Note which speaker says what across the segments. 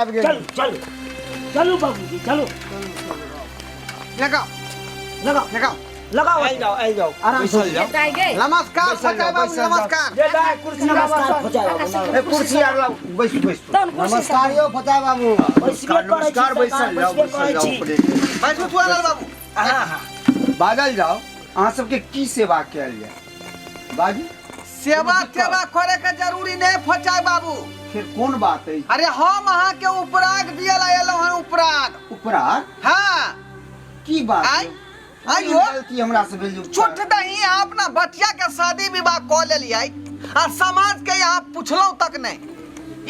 Speaker 1: आबि गेल।
Speaker 2: चलू चलू चलू बाबूजी चलू।
Speaker 1: लगाओ।
Speaker 2: लगाओ।
Speaker 1: लगाओ।
Speaker 2: लगाओ।
Speaker 3: आइल जाओ, आइल जाओ।
Speaker 2: आराम से।
Speaker 3: बैसल जाओ।
Speaker 4: दाइ गे।
Speaker 1: नमस्कार
Speaker 3: बैसल
Speaker 1: फचाई
Speaker 3: जाओ,
Speaker 1: बाबू।
Speaker 3: बैसल जाओ।
Speaker 1: नमस्कार।
Speaker 3: जे दाइ, कुर्सी
Speaker 2: नमस्कार
Speaker 3: लाउ।
Speaker 2: फुचाई बाबू, नमस्कार।
Speaker 3: ए, कुर्सी आर लाउ, बैसू बैसू।
Speaker 4: तहन कुर्सी
Speaker 1: नमस्कार यौ फचाई बाबू।
Speaker 2: बैसबे करै छी।
Speaker 3: नमस्कार,
Speaker 2: सरकार,
Speaker 3: बैसल जाओ।
Speaker 2: बैसबे
Speaker 3: बैसल
Speaker 2: करै
Speaker 3: जाओ।
Speaker 2: छी।
Speaker 3: अपने के।
Speaker 1: बैसू सुअर बाबू।
Speaker 2: हाँ हाँ।
Speaker 3: बाजल जाओ, अहाँ सबके की सेवा कयल जाय, बाजू।
Speaker 1: सेवा तेवा करे के जरूरी नहीं फचाई बाबू।
Speaker 3: फिर कोन बात है?
Speaker 1: अरे हम अहाँ के उपराग दिए ला एलहुँ हन, उपराग।
Speaker 3: उपराग?
Speaker 1: हाँ।
Speaker 3: की बात?
Speaker 1: आइ
Speaker 3: है?
Speaker 1: आइयो।
Speaker 3: गलती हमरा से भेल जे
Speaker 1: चुट दही अहाँ अपना बचिया के शादी विवाह कऽ लेलियै आ समाज के यहाँ पुछलहुँ तक नहीं,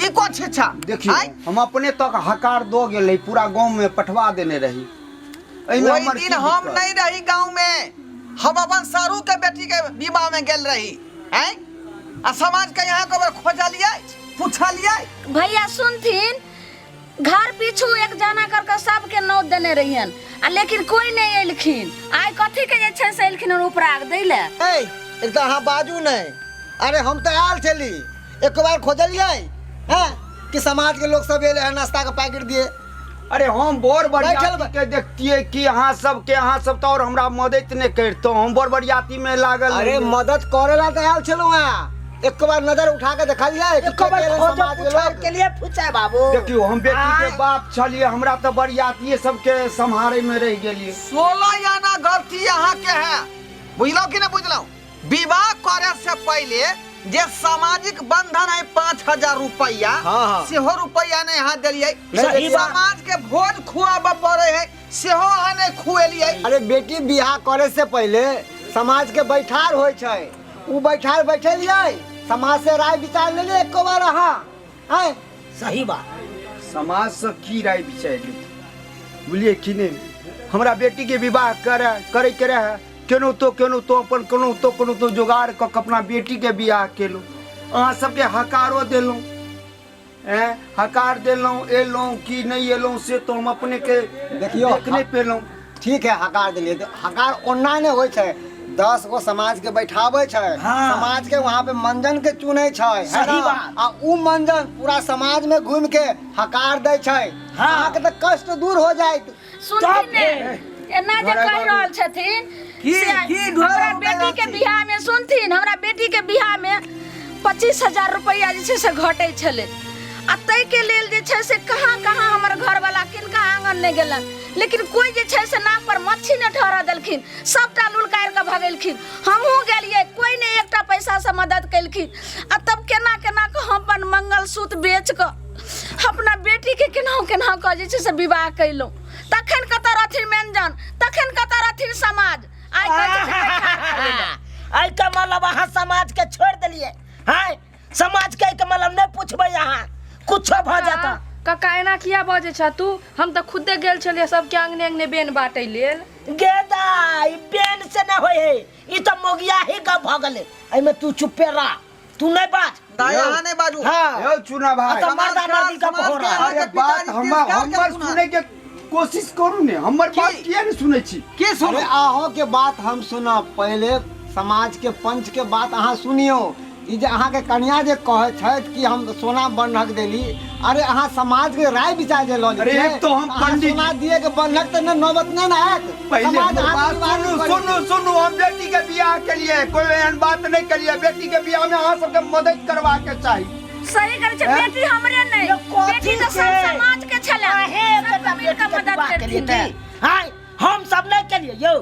Speaker 1: ई कोन शिक्षा?
Speaker 3: देखियौ।
Speaker 1: आइ
Speaker 3: हम अपने तक हकार दऽ गेल रही, पूरा गाँव में पठवा देने रही। एहिमे
Speaker 1: ओहि
Speaker 3: हमर
Speaker 1: दिन
Speaker 3: की
Speaker 1: हम
Speaker 3: दिक्कत?
Speaker 1: नहीं रही गांव में, हम अपन सारू के बेटी के विवाह में गेल रही हैं आ समाज के यहाँ कबर खोजलियै पुछलियै?
Speaker 4: भैया सुनथिन, घर पीछू एक जना कर के सबके नौत देने रहियन आ लेकिन कोई नहीं एलखिन। आइ कथी के जे छै से एलखिन हन उपराग दै ले?
Speaker 5: ए, एक तऽ अहाँ बाजू नहि। अरे हम तऽ आयल छली, एक बार खोजलियै हैं कि समाज के लोग सब एले हन, नाश्ता के पैकेट दिए।
Speaker 3: अरे हम बड़
Speaker 5: बैठल
Speaker 3: बरियाती के देखतियै कि अहाँ सबके, अहाँ सब तऽ और हमरा मदद नहि करितहुँ, हम बड़ बरियाती में लागल
Speaker 5: अरे
Speaker 3: रहियै।
Speaker 5: मदद करे ला तऽ आयल छलहुँ हँ, एक बार नजर उठा के देखलियै कि
Speaker 2: एक बार
Speaker 5: के एलै
Speaker 2: खोजो
Speaker 5: समाज के
Speaker 2: पुछार
Speaker 5: लोग?
Speaker 2: के लिए फुचाई बाबू।
Speaker 3: देखियौ, हम बेटी के
Speaker 2: आँय।
Speaker 3: बाप छलियै, हमरा तऽ बरियातिये सबके सम्हारे में रहि गेलियै।
Speaker 1: 16 आना गलती अहाँ के है, बुझलहुँ कि नहीं बुझलहुँ? विवाह करे से पहले जे सामाजिक बंधन है 5000 रुपया,
Speaker 5: हाँ, हाँ।
Speaker 1: सेहो रुपया नहीं अहाँ देलियै।
Speaker 2: सही बात।
Speaker 1: समाज के भोज खुआबऽ पड़े है, सेहो अहाँ नहीं खुएलियै।
Speaker 5: अरे बेटी बियाह करे से पहले समाज के बैठार होइ छै, उ बैठार बैठेलियै, समाज से राय विचार लेलियै एको बार अहाँ? आँय?
Speaker 2: सही बात।
Speaker 3: समाज से की राय विचार लेतै, बुझलियै कि नहि? हमरा बेटी के विवाह करे करे के रहे, केनाहितो केनाहितो अपन केनाहितो केनाहितो जोगाड़ कऽ के अपना बेटीके बियाह केलहुँ, अहाँ सबके हकारो देलहुँ, एँ हकार देलहुँ, एलहुँ कि नहि एलहुँ से तऽ हम अपनेके
Speaker 5: देखियौ,
Speaker 3: देख नहि पेलहुँ।
Speaker 5: ठीक है, हकार देलियै तऽ हकार ओना नहि होइ छै, 10 गो समाज के बैठाबै छै।
Speaker 2: हाँ।
Speaker 5: समाज के वहाँ पे मंजन के चुनै छै, है
Speaker 2: सही
Speaker 5: ना?
Speaker 2: बात।
Speaker 5: आ उ मंजन पूरा समाज में घूम के हकार दै छै।
Speaker 2: हाँ।
Speaker 5: अहाँके तऽ कष्ट दूर हो जायत।
Speaker 4: सुनथिन ने, एना जे कहि रहल छथिन
Speaker 1: की-
Speaker 4: से
Speaker 1: की ढोल
Speaker 4: हमरा
Speaker 1: बाबू कहि
Speaker 4: बेटी
Speaker 1: रहल
Speaker 4: के
Speaker 1: छी?
Speaker 4: बियाह में, सुनथिन, हमरा बेटी के बियाह में 25,000 रुपैआ जे छै से घटै छलै आ ताहिके लेल जे छै से कहाँ कहाँ हमर घरवाला किनका आंगन नहि गेलन, लेकिन कोई जे छै से नाक पर मच्छी नहि ठहरा देलखिन, सबटा लुलकारि कऽ भगेलखिन। हमहूँ गेलियै, कोई नहि एकटा पैसासँ मदद केलखिन आ तब केना केना कऽ हम अपन मंगलसूत्र बेच कऽ अपना बेटीके केनाहु केनाहु कऽ जे छै से विवाह कयलहुँ। तखन कतऽ रहथिन व्यंजन, तखन कतऽ रहथिन समाज? आइ कहै छै से बैठार करबै लए।
Speaker 2: एहि के मतलब अहाँ समाज के छोड़ि देलियै हैं? समाज के एहि के मतलब नहि पुछबै अहाँ, कुछो भऽ जाता।
Speaker 6: कक्का, एना किया बजै छह तू? हम तऽ खुदे गेल छलियै सबके अंगने अंगने बेन बाँटै लेल।
Speaker 2: गे दाइ, बेन से नहि होइ है, ई तऽ मोगिया ही गप भऽ गेलै। एहिमे तू चुप्पे रह, तू नहीं बाज।
Speaker 1: दाई, अहाँ नहीं बाजू।
Speaker 2: हाँ।
Speaker 3: यौ चुना भाई।
Speaker 2: तो मर्दा मर्दी का
Speaker 1: समाज
Speaker 2: हो रहा है।
Speaker 1: के
Speaker 3: अरे
Speaker 1: अहाँके
Speaker 3: बात
Speaker 1: पिताजी
Speaker 3: हमर
Speaker 1: तिरस्कार
Speaker 3: हमर
Speaker 1: केलखुन हन।
Speaker 3: सुनै के कोशिश करू ने, हमर
Speaker 1: की?
Speaker 3: बात किया ने सुनै छी?
Speaker 1: की सुनू?
Speaker 5: अरे अहों के बात हम सुनब, पहले समाज के पंच के बात अहाँ सुनियो। ई जे अहाँ के कन्या जे कहै छथि कि हम सोना बन्धक देली, अरे अहाँ समाज के राय विचार जे लऽ
Speaker 3: अरे
Speaker 5: लियै,
Speaker 3: एक तो हम
Speaker 5: अहाँ
Speaker 3: पंडित-
Speaker 5: सोना दिए के बन्धक तऽ नहि नौबत नहि ने आयत।
Speaker 3: पहिले
Speaker 5: समाज
Speaker 3: हमर
Speaker 5: अहाँके
Speaker 3: बात
Speaker 5: विवाह
Speaker 3: सुनू
Speaker 5: करी।
Speaker 3: सुनू सुनू, हम बेटी के बियाह के लिए कोई एहन बात नहीं करिए, बेटी के बियाह में अहाँ सबके मदद करवा के चाही।
Speaker 4: सही करै छै।
Speaker 3: हैं?
Speaker 4: बेटी हमरे नहीं,
Speaker 2: यो कथी
Speaker 4: बेटी तऽ सब
Speaker 2: के?
Speaker 4: समाज के छलै।
Speaker 2: अहे
Speaker 4: सब
Speaker 2: बेटा
Speaker 4: मिल
Speaker 2: बेटी
Speaker 4: कऽ
Speaker 2: के
Speaker 4: मदद
Speaker 2: विवाह के लिए
Speaker 4: करथिन।
Speaker 2: की? हाँ, हम सब नहीं के लिए यौ,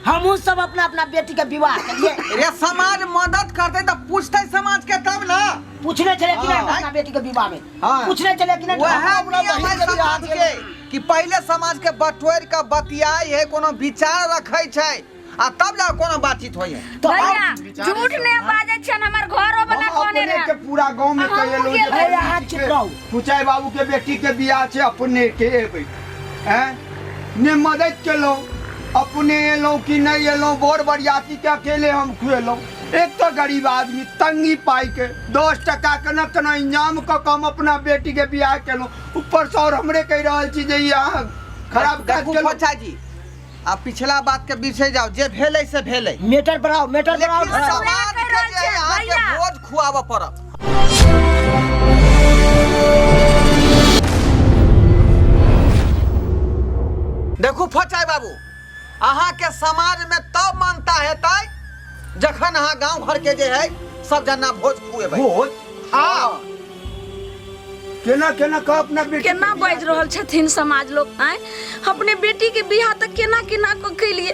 Speaker 2: हमहूँ सब अपना अपना बेटी के विवाह के लिए।
Speaker 1: रे समाज मदद करते तऽ पूछते समाज के तब ना।
Speaker 2: पूछने छले कि नहीं
Speaker 5: हाँ।
Speaker 2: अपना बेटी के विवाह में?
Speaker 5: हाँ।
Speaker 2: पूछने छले कि नहीं?
Speaker 1: वएह
Speaker 5: अपना
Speaker 1: नियम
Speaker 5: बहिन
Speaker 1: है
Speaker 5: के विवाह
Speaker 1: समाज के कि पहिले समाज के बटोरि के बतियाई है, कोनो विचार रखै छै आ तब जा कोनो बातचीत होय है।
Speaker 2: तो
Speaker 4: भैया
Speaker 3: विचार
Speaker 4: झूठ नहीं बाजै छियन, हमर घरो वाला
Speaker 3: हम
Speaker 4: कहने
Speaker 3: अपने
Speaker 4: रहे।
Speaker 3: के पूरा गांव में
Speaker 4: हमहूँ
Speaker 3: कहेलहुँ
Speaker 4: गेल
Speaker 3: जे
Speaker 4: रही।
Speaker 2: अहाँ चुप रहू।
Speaker 3: फुचाई बाबू के बेटी के बियाह छै, अपने के एबै हैं ने मदद केलहुँ, अपने एलहुँ कि नहि एलहुँ, बर बरियाती के अकेले हम खुएलहुँ। एक तऽ गरीब आदमी तंगी पाई के 10 टका केना केना इंजाम कऽ कऽ हम अपना बेटी के बियाह केलहुँ, ऊपर से और हमरे कहि रहल छी जे ई अहाँ खराब काज
Speaker 1: देखू
Speaker 3: केलहुँ।
Speaker 1: फचा जी, आ पिछला बात के बिसरि जाउ, जे भेलै से भेलै।
Speaker 2: मेटर बनाओ, मेटर बनाओ।
Speaker 1: लेकिन
Speaker 4: वएह
Speaker 1: समाज
Speaker 4: कहि
Speaker 1: के
Speaker 4: रहल
Speaker 1: जे
Speaker 4: छियै,
Speaker 1: अहाँके
Speaker 4: भैया।
Speaker 1: भोज खुआबऽ पड़त। देखू फोचाइ बाबू, अहाँके समाज में तब मानता हेतै जखन अहाँ गांव घर के जे है सब जना भोज खुएबै।
Speaker 3: भोज?
Speaker 1: हाँ।
Speaker 3: केना केना कह अपना बेटी
Speaker 4: केना बाजि रहल छथिन समाज लोग आँय? अपने बेटी के बियाह तऽ केना केना कऽ केलिए,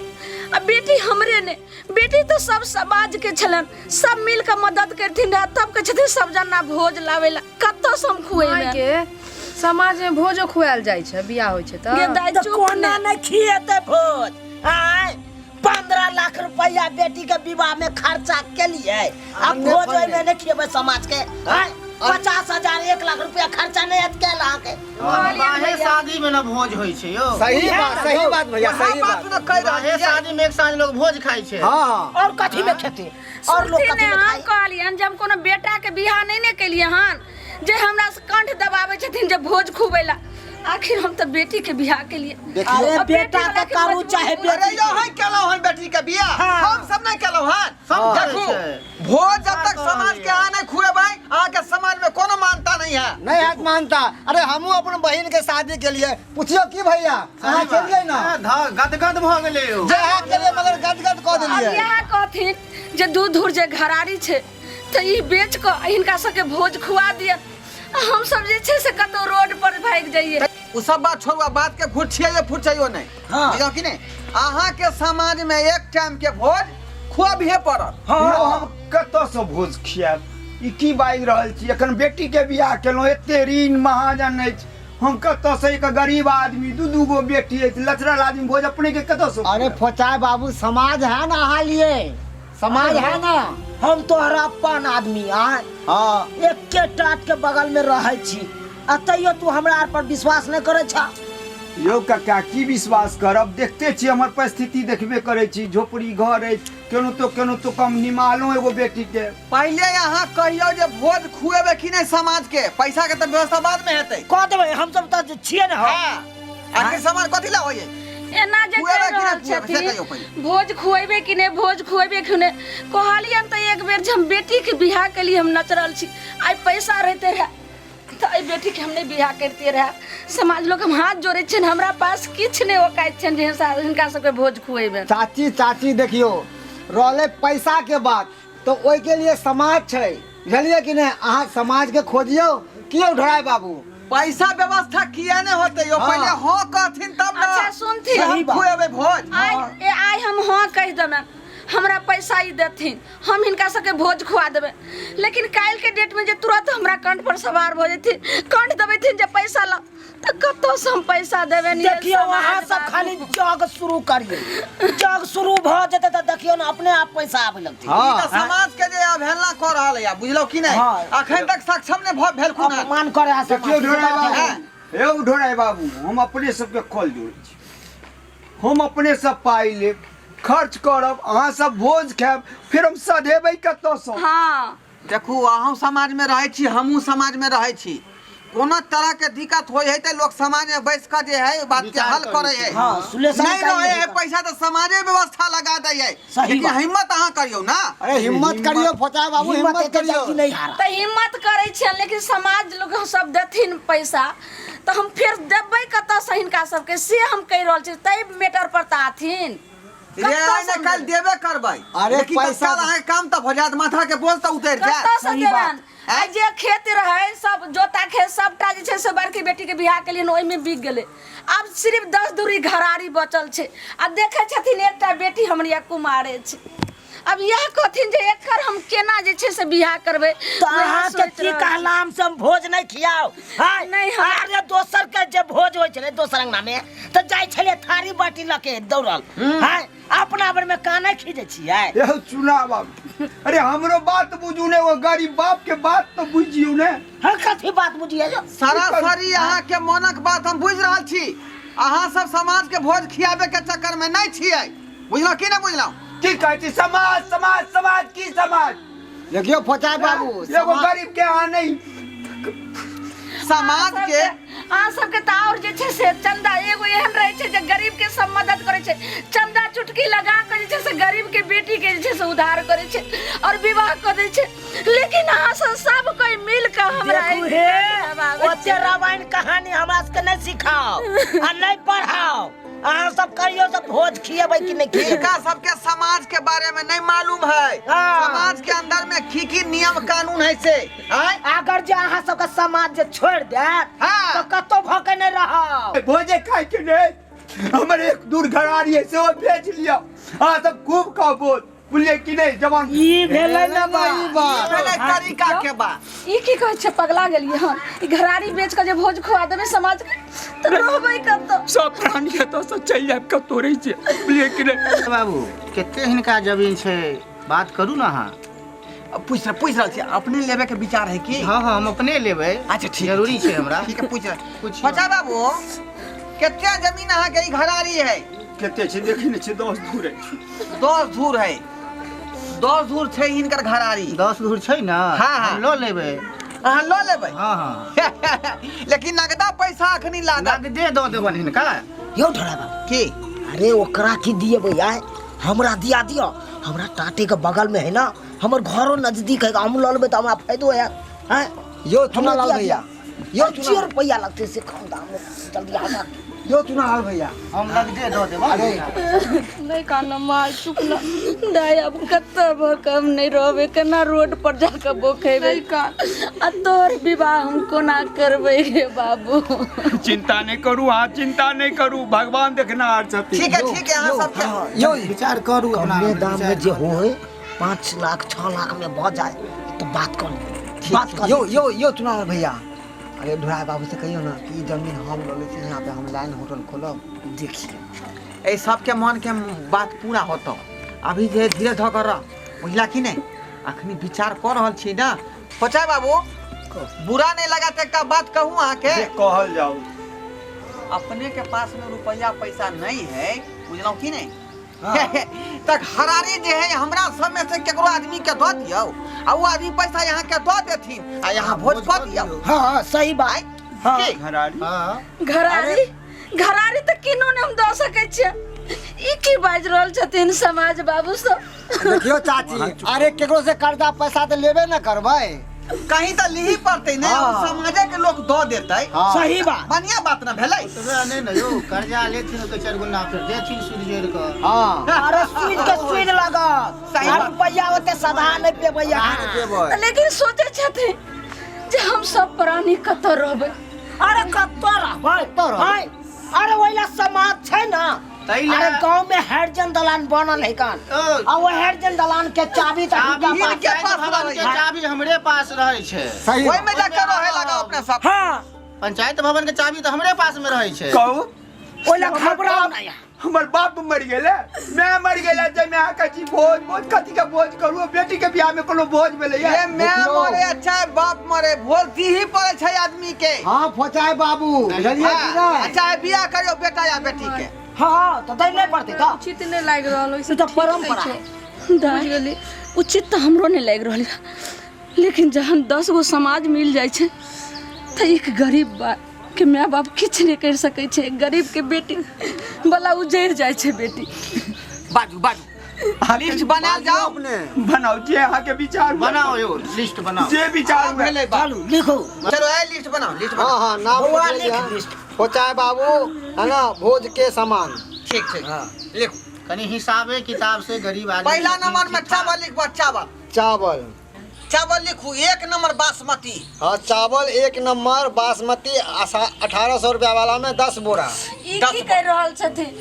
Speaker 4: आ बेटी हमरे ने, बेटी तऽ सब समाज के छलनि, सब मिल कऽ मदद करथिन रहे, तब कहै छथिन सब जना भोज लाबै ला, कतऽ से हम खुएबै?
Speaker 6: माय के समाज में भोजो खुआयल जाइ छै, बियाह होइ छै तऽ।
Speaker 4: गे दाइ,
Speaker 2: तऽ
Speaker 4: चुप
Speaker 2: कोना
Speaker 4: ने।
Speaker 2: नहि खिएतै भोज आँय? 15 लाख रुपया बेटी के विवाह में खर्चा केलिए, आ
Speaker 5: अन्ने
Speaker 2: भोज
Speaker 5: फन्ने।
Speaker 2: ओहिमे नहि खिएबै समाज के आँय? 50,000 1 लाख रुपया खर्चा नहि हेत कैल अहाँके?
Speaker 7: विवाहे शादी में ना भोज होइ छै यौ।
Speaker 5: सही बात, सही बात भैया,
Speaker 1: वएह
Speaker 5: सही
Speaker 1: बात
Speaker 5: बात।
Speaker 1: ने कहि रहल
Speaker 7: विवाहे
Speaker 1: छियै।
Speaker 7: शादी में एक साँझ लोग भोज खाइ छै।
Speaker 5: हाँ हाँ।
Speaker 2: और कथी में खेती और लोग
Speaker 4: सुनथिन
Speaker 2: कथी
Speaker 4: ने,
Speaker 2: में
Speaker 4: हम
Speaker 2: खाइ?
Speaker 4: कहलियनि जे हम कोनो बेटा के बियाह नहि ने केलियै हन जे हमरा से कंठ दबाबै छथिन जे भोज खुबै ला, आखिर हम तऽ बेटी के बियाह केलियै।
Speaker 5: देखियौ
Speaker 2: अरे
Speaker 4: अब बेटी
Speaker 2: बेटा
Speaker 4: वाला
Speaker 2: के
Speaker 4: के
Speaker 2: करू
Speaker 4: मजबूरी
Speaker 2: चाहे
Speaker 4: बुझ-
Speaker 2: बेटी
Speaker 1: अरे यो हम केलहुँ हन बेटी के बियाह,
Speaker 2: हाँ।
Speaker 1: हम सब नहीं केलहुँ हन।
Speaker 7: सब करै
Speaker 1: देखू
Speaker 7: छै।
Speaker 1: भोज जब तक
Speaker 7: कऽ
Speaker 1: समाज के
Speaker 7: रहलियै।
Speaker 1: अहाँ नहीं खुएबै, अहाँ के समाज में कोनो मानता नहीं है।
Speaker 5: नहीं हाथ मानता। अरे हमहूँ अपन बहिन के शादी के लिए पूछियो की भैया अहाँ चलिए ना।
Speaker 7: हाँ, गदगद भऽ गेलै यौ।
Speaker 5: जे अहाँ के लिए मगर गदगद कऽ
Speaker 4: अब
Speaker 5: देलियै।
Speaker 4: इएह कहथिन जे दूध धूर जे घरारी छै तऽ ई बेच कऽ हिनका सबके भोज खुआ दिअ, आ हम सब जे छै से कतौ रोड पर भागि जाइए।
Speaker 1: ओ सब बात छोड़ू, आ बात के घुटछियै फुटछियै नहीं।
Speaker 2: हाँ।
Speaker 1: बुझलहुँ कि नहीं? अहाँ के समाज में एक टाइम के भोज खुआबिहे पड़त।
Speaker 3: यौ, हम कतऽसँ भोज खियाएब? ई की बाजि रहल छी? एखन बेटीके बियाह केलहुँ, एते ऋण महाजन अछि, हम कतऽसँ, एक गरीब आदमी, दू दू गो बेटी अछि, लचरल आदमी, भोज अपने के कतऽसँ
Speaker 5: अरे
Speaker 3: खुआएब?
Speaker 5: फोचाय बाबू, समाज है ना अहाँ लिए, समाज है ना।
Speaker 2: हम तोहरा अपन आदमी आय,
Speaker 5: हाँ।
Speaker 2: एके टाट के बगल में रहै छी, आ तैयो तू हमरा आर पर विश्वास नहि करै छा?
Speaker 3: यौ कक्का, की विश्वास करब? देखते छी हमर परिस्थिति, देखबे करै छी, झोपड़ी घर अछि, केनो तो केनो तो कम निमालहुँ एगो बेटी के।
Speaker 1: पहिले अहाँ कहियौ जे भोज खुएबै कि नहीं समाज के, पैसा के तऽ व्यवस्था बाद में हेतै।
Speaker 2: कऽ देबै, हमसब तऽ छियै ने।
Speaker 1: हाँ, आखिर समाज कथी ला होइए?
Speaker 4: एना जे
Speaker 1: खुएबै
Speaker 4: कहि
Speaker 1: कि नहि
Speaker 4: रहल
Speaker 1: खुएबै, से कहियौ
Speaker 4: छथिन
Speaker 1: पहिले।
Speaker 4: भोज खुएबै कि नहि, भोज खुएबै कि नहि, कहलियनि तऽ एक बेर जे हम बेटीके बियाह केलियै, हम नचरल छी, आइ पैसा रहिते रहए तऽ एहि बेटीके हम नहि बियाह करितियै रहए। समाज लोक, हम हाथ जोड़ै छियनि, हमरा पास किछु नहि औकाति छनि जे हिनका सबके भोज खुएबै।
Speaker 5: चाची चाची, देखियौ रहलै पैसा के बात तऽ ओहिके लिए समाज छै, बुझलियै कि नहि? अहाँ समाज के खोजियौ कियो ढोराय बाबू।
Speaker 1: पैसा व्यवस्था किया नहीं होते यो?
Speaker 5: हाँ।
Speaker 1: पहले हाँ कहथिन तब ना।
Speaker 4: अच्छा, सुनथिन।
Speaker 1: से हम खुएबै भोज।
Speaker 4: आइ आइ हम हाँ कहि देबनि, हमरा पैसा ई देथिन, हम हिनका सबके भोज खुआ देबै, लेकिन काल्हिके डेटमे जे तुरंत हमरा कंठ पर सवार भऽ जेथिन, कंठ देबेथिन जे पैसा ला, तऽ कतऽसँ हम पैसा देबनि? ये
Speaker 2: देखियौ
Speaker 4: समाज
Speaker 2: अहाँ सब
Speaker 4: बाबू।
Speaker 2: खाली जग शुरू करियौ, जग शुरू भऽ जेतै तऽ देखियौ ने अपने आप पैसा आबै लगतै।
Speaker 1: ई तऽ समाज के जे अवहेलना कऽ रहल है, बुझलौ कि नहीं?
Speaker 2: हाँ।
Speaker 1: अखन तक सक्षम नहीं भऽ भेलखुन हन।
Speaker 2: अपमान करे है
Speaker 3: देखियौ
Speaker 2: समाज के।
Speaker 3: ढोराय
Speaker 1: हाँ।
Speaker 3: बाबू, यौ ढोराय बाबू, हम अपने सबके कल जोड़ै छी, हम अपने सब पाइ लेब, खर्च करब, अहाँ सब भोज खायब, फेर हम सधेबै कतऽसँ?
Speaker 4: हाँ।
Speaker 1: देखू, अहूँ समाज में रहै छी, हमहूँ समाज में रहै छी, कोनो तरह के दिक्कत होइ है तऽ लोग समाज में बैस कऽ जे है बात के
Speaker 7: विचार
Speaker 1: हल
Speaker 7: करै
Speaker 1: करै
Speaker 7: छै।
Speaker 1: है।
Speaker 2: हाँ, सुलेशन
Speaker 1: नहीं
Speaker 2: निकालि
Speaker 1: रहे है
Speaker 2: लेबै तऽ।
Speaker 1: पैसा तऽ समाजे व्यवस्था लगा दै है।
Speaker 2: सही
Speaker 1: लेकिन
Speaker 2: बात।
Speaker 1: हिम्मत अहाँ करियौ ना।
Speaker 5: अरे हिम्मत करियौ फोचाय बाबू,
Speaker 2: हिम्मत
Speaker 5: हिम्मत
Speaker 2: एते
Speaker 5: करियौ।
Speaker 2: जल्दी नहीं हारा।
Speaker 4: तऽ हिम्मत करै छियनि, लेकिन समाज लोग सब देथिन पैसा तऽ हम फेर देबै कतऽसँ हिनका सबके, से हम कहि रहल छी, ताहि मैटर पर तऽ आथिन।
Speaker 1: रे आइ ने काल्हि देबे करबै।
Speaker 5: अरे
Speaker 1: लेकिन
Speaker 5: पैसा-
Speaker 1: तत्काल अहाँके काम तऽ भऽ जायत, माथा के बोझ तऽ उतरि जायत।
Speaker 4: कतऽसँ
Speaker 2: सही
Speaker 4: देबनि?
Speaker 2: बात।
Speaker 4: आइ जे खेत रहै सब जोता खेत सबटा जे छै से बड़की बेटीके बियाह के लिए ओहिमे बिक गेलै, आब सिर्फ 10 दूरी घरारी बचल छै, आ देखै छथिन एकटा बेटी हमर या कुमारे छै, अब इएह कहथिन जे एकर हम केना जे छै से बियाह करबै।
Speaker 2: तऽ
Speaker 4: वएह
Speaker 2: अहाँके
Speaker 4: सोचि
Speaker 2: की
Speaker 4: रहल छी।
Speaker 2: कहलाम से हम भोज नहि खियाउ? हाय
Speaker 4: नहि, हमरा-
Speaker 2: अरे दोसर के जे भोज होइ छलै दोसर अंगना में तऽ जाइ छलै थारी बाटी लऽ के दौड़ल, हाय अपना बेर में काने खींचै छियै?
Speaker 3: यौ चुनाव बाबू, अरे हमरो बात बुझू ने, ओ गरीब बाप के बात तो बुझियौ ने।
Speaker 2: हाँ, कथी बात बुझियै यौ?
Speaker 1: सरासरी अहाँ के मनक बात हम बुझि रहल छी, अहाँ सब समाज के भोज खियाबे के चक्कर में नहीं छियै, बुझलहुँ कि नहीं बुझलहुँ?
Speaker 3: की कहै छी समाज समाज समाज, की समाज?
Speaker 5: देखियौ फोचाय बाबू,
Speaker 3: एगो गरीब के अहाँ नहीं
Speaker 1: समाज के
Speaker 4: अहाँ सबके तऽ आओर जे छै से चंदा एगो एहन रहै छै जे गरीब के सब मदद करै छै, चंदा चुटकी लगा कऽ जे छै से गरीब के बेटी के जे छै से उधार करै छै और विवाह कऽ दै छै, लेकिन अहाँ सब सब कोई मिल कऽ हमरा
Speaker 2: देखू
Speaker 4: एहि
Speaker 2: हे,
Speaker 4: दबाबै
Speaker 2: ओते
Speaker 4: छी।
Speaker 2: रामायण कहानी हमरा सबके नहि सिखाओ आ नहि पढ़ाओ। अहाँ सब कहियो सब भोज खिएबै कि नहि खिएबै?
Speaker 1: हिनका सबके समाज के बारे में नहीं मालूम है।
Speaker 2: हाँ।
Speaker 1: समाज के अंदर में की की नियम कानून है से आय?
Speaker 2: अगर जे अहाँ सबके समाज जे छोड़ि देत
Speaker 1: हाँ।
Speaker 2: तऽ कतौ भऽ के नहि रहब।
Speaker 3: भोजे खाय के नहीं, हमर एक दूर घरारी है सेहो बेच लिअ। अहाँ सब खूब खाउ भोज, बुझलियै कि नहि जवान?
Speaker 2: ई भेलै ने बात।
Speaker 5: ई बात।
Speaker 1: भेलै तरीका के बात।
Speaker 4: ई की कहै छै, पगला गेलियै हन? ई घरारी बेच कऽ जे भोज खुआ देबै समाज के तऽ रहबै कतऽ?
Speaker 3: सब प्राणी एतऽ से चलि जायब कतौ रहै छै, बुझलियै कि नहि?
Speaker 7: बाबू, कते हिनका जमीन छै, बात करू ने अहाँ।
Speaker 1: पूछ रहल छी, अपने लेबे के विचार है की?
Speaker 7: हाँ हाँ, हम अपने लेबै।
Speaker 1: अच्छा ठीक,
Speaker 7: जरूरी छै हमरा।
Speaker 1: ठीक है, पूछ रहल।
Speaker 7: पूछियौ।
Speaker 1: बच्चा बाबू, कते जमीन अहाँ के ई घरारी है?
Speaker 3: कते छै देखै नहि छै, 10 धूर है।
Speaker 1: 10 धूर है, 10 धूर छै हिनकर घरारी।
Speaker 7: 10 धूर छै ने?
Speaker 1: हाँ, हाँ।
Speaker 7: हम लऽ लेबै।
Speaker 1: अहाँ लऽ लेबै?
Speaker 7: हाँ हाँ।
Speaker 1: लेकिन नगदा पैसा अखनी लागत।
Speaker 7: नगदे दऽ देबनि हिनका।
Speaker 2: यौ ढोला बाबू।
Speaker 1: की?
Speaker 2: अरे ओकरा की दिएबै आय, हमरा दिया दिअ। हमरा टाटे के बगल में है ना, हमर घरो नजदीक है, हम लऽ लेबै तऽ हमरा फायदो हैत। आँय?
Speaker 5: यौ चुना लाल
Speaker 2: हमरा दिया
Speaker 5: भैया,
Speaker 2: दिअ।
Speaker 5: यौ
Speaker 2: 25
Speaker 5: चुना
Speaker 2: रुपैआ लगतै से कम दाम में जल्दी आबऽ।
Speaker 5: यौ चुना लाल भैया,
Speaker 7: हम नगदे दऽ देबै।
Speaker 5: अरे
Speaker 4: नहि कानऽ माय, चुप ना दाय। अब कतऽ भऽ कऽ हम नहि रहबै, केना रोड पर जाकऽ बोखेबै? आ तोहर विवाह हम कोना करबै गे बाबू?
Speaker 3: चिंता नहीं करू अहाँ, चिंता नहीं करू, भगवान देखनाहार छथिन।
Speaker 1: ठीक है ठीक है, अहाँ सबके
Speaker 5: यौ
Speaker 7: विचार करू अपना।
Speaker 2: कमे दाम में जे होय, 5 लाख 6 लाख में भऽ जाए तो बात कर लियौ, बात कर।
Speaker 5: यौ यौ यौ चुना लाल भैया, अरे ढोरा बाबू से कहियौ ना कि ई जमीन हम लऽ लै छी, यहाँ पे हम लाइन होटल खोलब।
Speaker 2: देखिए
Speaker 1: एहि सबके मन के बात पूरा होतो। अभी जे धीरे धऽ कर रह, बुझला कि नहीं? अखनी विचार कऽ रहल छी ना। पचा बाबू, बुरा नहीं लगा तऽ एकटा बात कहूँ अहाँके?
Speaker 3: जे कहल जाउ।
Speaker 1: अपने के पास में रुपया पैसा नहीं है, बुझलहुँ कि नहीं? तऽ घरारी जे है हमरा सब में से केकरो आदमी के दऽ दियौ, आ ओ आदमी पैसा यहाँ के दऽ देथिन आ यहाँ भोज कऽ दियौ।
Speaker 2: हाँ हाँ, सही बात। हाँ।
Speaker 1: की?
Speaker 3: घरारी?
Speaker 7: हाँ।
Speaker 4: घरारी? घरारी तऽ किनो नहि हम दऽ सकै छियै। ई की बाजि रहल छथिन समाज बाबू सब?
Speaker 5: देखियौ चाची, अरे केकरो से कर्जा पैसा तऽ लेबे न करबै,
Speaker 1: कहीं तऽ लिही पड़तै ने।
Speaker 5: हाँ।
Speaker 1: समाजे के लोग दऽ देतै।
Speaker 5: हाँ।
Speaker 2: सही बात,
Speaker 1: बढ़िया बात न भेलै?
Speaker 7: ओतबे नहि ने यौ, कर्जा लेथिन ओकर 4 गुना फेर देथिन सूद जोड़ि कऽ।
Speaker 5: हाँ।
Speaker 2: अरे सूद के सूद लागत,
Speaker 1: सही
Speaker 2: आ
Speaker 1: बात।
Speaker 2: रुपैआ ओते सधा नहि पेबै अहाँ।
Speaker 5: देबै।
Speaker 4: लेकिन सोचै छथिन जे हम सब प्राणी कतऽ रहबै?
Speaker 2: अरे कतऽ रहबै?
Speaker 5: कतऽ रहबै?
Speaker 2: आँय? अरे ओहि ला समाज छै ना।
Speaker 7: ताहि ला-
Speaker 2: अरे गांव में हरिजन दलान बनल है कान,
Speaker 7: ओ।
Speaker 2: आ वो हरिजन दलान के चाबी तऽ
Speaker 7: चाबी
Speaker 2: हिनका पास
Speaker 1: हिनके
Speaker 7: पंचायत
Speaker 1: पास
Speaker 7: भवन
Speaker 1: रहै
Speaker 7: के
Speaker 1: छै।
Speaker 7: चाबी हमरे पास रहै छै।
Speaker 5: सही
Speaker 1: ओहिमे जाके रहे लगा अपने सब।
Speaker 2: हाँ,
Speaker 7: पंचायत भवन के चाबी तऽ हमरे पास में रहै छै।
Speaker 3: कहू,
Speaker 2: ओहि ला घबराउ नहि।
Speaker 3: हमर बाप मरि गेलै, माय मरि गेलै, जाहिमे अहाँ कहै छी भोज भोज, कथी के भोज करू? बेटी के बियाह में कोनो भोज भेलै?
Speaker 1: ये माय मरे अच्छा बाप मरे, भोज दीही पड़ै छै आदमी के।
Speaker 5: हाँ फोचाय बाबू, बुझलियै कि
Speaker 1: हाँ,
Speaker 5: नहि?
Speaker 1: चाहे बियाह करियौ बेटा या बेटी के।
Speaker 2: हाँ तऽ दै नहि पड़तै तऽ
Speaker 6: उचित नहि लागि रहल ओहिसँ
Speaker 2: ई तऽ
Speaker 6: ठीक
Speaker 2: परम्परा
Speaker 6: नहि
Speaker 2: है।
Speaker 6: छै।
Speaker 4: दाय,
Speaker 6: बुझि गेली।
Speaker 4: उचित तऽ हमरो नहि लागि रहल यऽ, लेकिन जहन 10 गो समाज मिल जाइ छै तऽ एक गरीब बा के माय बाप किछु नहि करि सकै छै, एक गरीब के बेटी बला उजड़ि जाइ छै बेटी।
Speaker 1: बाजू बाजू, लिस्ट बनायल जाओ।
Speaker 5: अपने
Speaker 3: बनाउ जे अहाँ के विचार हुए।
Speaker 7: बनाओ यौ, लिस्ट बनाओ।
Speaker 3: जे विचार हुए।
Speaker 1: भेलै बात।
Speaker 2: चलू लिखू।
Speaker 1: चलो ए लिस्ट बनाओ, लिस्ट
Speaker 5: हाँ
Speaker 1: बनाओ।
Speaker 5: हाँ, नाम
Speaker 2: बौआ
Speaker 5: लिख
Speaker 2: लिख
Speaker 5: लिअ।
Speaker 2: लिस्ट।
Speaker 5: फोचाय बाबू है ना, भोज के सामान।
Speaker 1: ठीक ठीक, लिखू।
Speaker 7: कनि हिसाबे किताब से गरीब आदमी।
Speaker 1: पहिला नंबर में चावल लिखबो, चावल।
Speaker 5: चावल,
Speaker 1: चावल लिखू 1 नंबर बासमती।
Speaker 5: हाँ चावल 1 नंबर बासमती 1800 रुपया वाला में 10 बोरा।
Speaker 4: ई की कहि रहल छथिन?